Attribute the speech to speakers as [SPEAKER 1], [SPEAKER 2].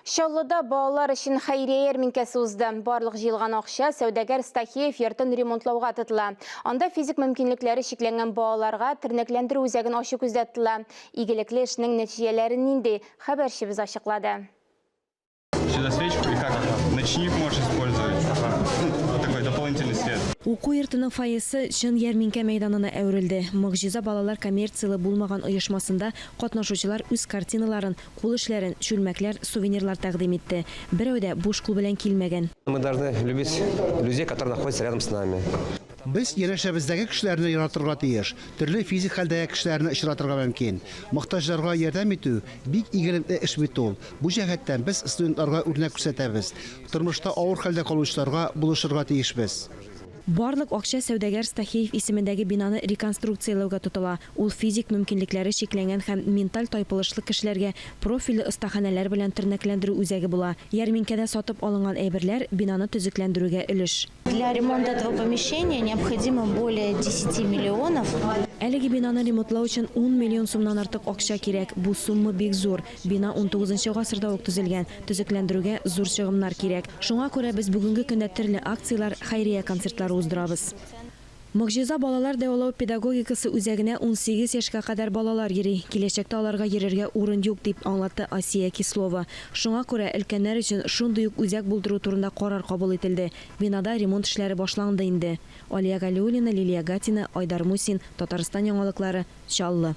[SPEAKER 1] Чаллыда балалар өчен хәйрия ярминкәсе узды. Барлык җыелган акча сәүдәгәр Стахеев йортын ремонтлауга тотыла. Анда физик мөмкинлекләре чикләнгән балаларга тернәкләндерү үзәген ачу күздә тотыла. Игелекле эшнең нәтиҗәләре нинди? Хәбәрчебез ачыклады.
[SPEAKER 2] Сюда свечку и как ночник можешь использовать. Вот такой дополнительный свет.
[SPEAKER 3] Уку йортының фойесы чын ярминкә мәйданына әверелде. Могҗиза балалар коммерцияле булмаган оешмасында катнашучылар үз картиналарын, Кул эшләрен, чүлмәкләр, сувенирлар тәкъдим итте. Берәү дә буш кул белән килмәгән.
[SPEAKER 4] Мы должны любить людей, которые находятся рядом с нами.
[SPEAKER 5] Без янәшәбездәге кешеләрне яратырга тиеш. Төрле физик хәлдәге кешеләрне очратырга мөмкин. Мохтаҗларга ярдәм итү, бик игелекле эш бит ул. Бу җәһәттән без студентларга үрнәк күрсәтәбез. Тормышта авыр хәлдә калучыларга булышырга тиешбез.
[SPEAKER 3] Барлык акча сәүдәгәр Стахеев исемендәге бинаны реконструкцияләүгә тотыла. Ул физик мөмкинлекләре чикләнгән һәм менталь тайпылышлы кешеләргә профильле остаханәләр белән тернәкләндерү үзәге була. Ярминкәдә сатып алынган әйберләр, бинаны төзекләндерүгә өлеш.
[SPEAKER 6] Для ремонта этого помещения необходимо более десяти миллионов.
[SPEAKER 3] Әлеге бинаны ремонтлау өчен ун миллион сумнан артык акча кирәк. Бу сумма бик зур. Бина унтугызынчы гасырда ук төзелгән. Төзекләндерүгә зур чыгымнар кирәк. Шуңа күрә без бүгенге көндә төрле акцияләр, хәйрия концертлары уздырабыз. Могҗиза балалар дәвалау педагогикасы үзәгенә 18 яшькә кадәр балалар йөри. Киләчәктә аларга йөрергә урын юк, дип аңлатты Асия Кислова. Шуңа күрә өлкәннәр өчен шундый ук үзәк булдыру турында карар кабул ителде. Бинада ремонт эшләре башланды инде. Алия Галиуллина, Лилия Гатина, Айдар Мусин, Татарстан яңалыклары, Чаллы.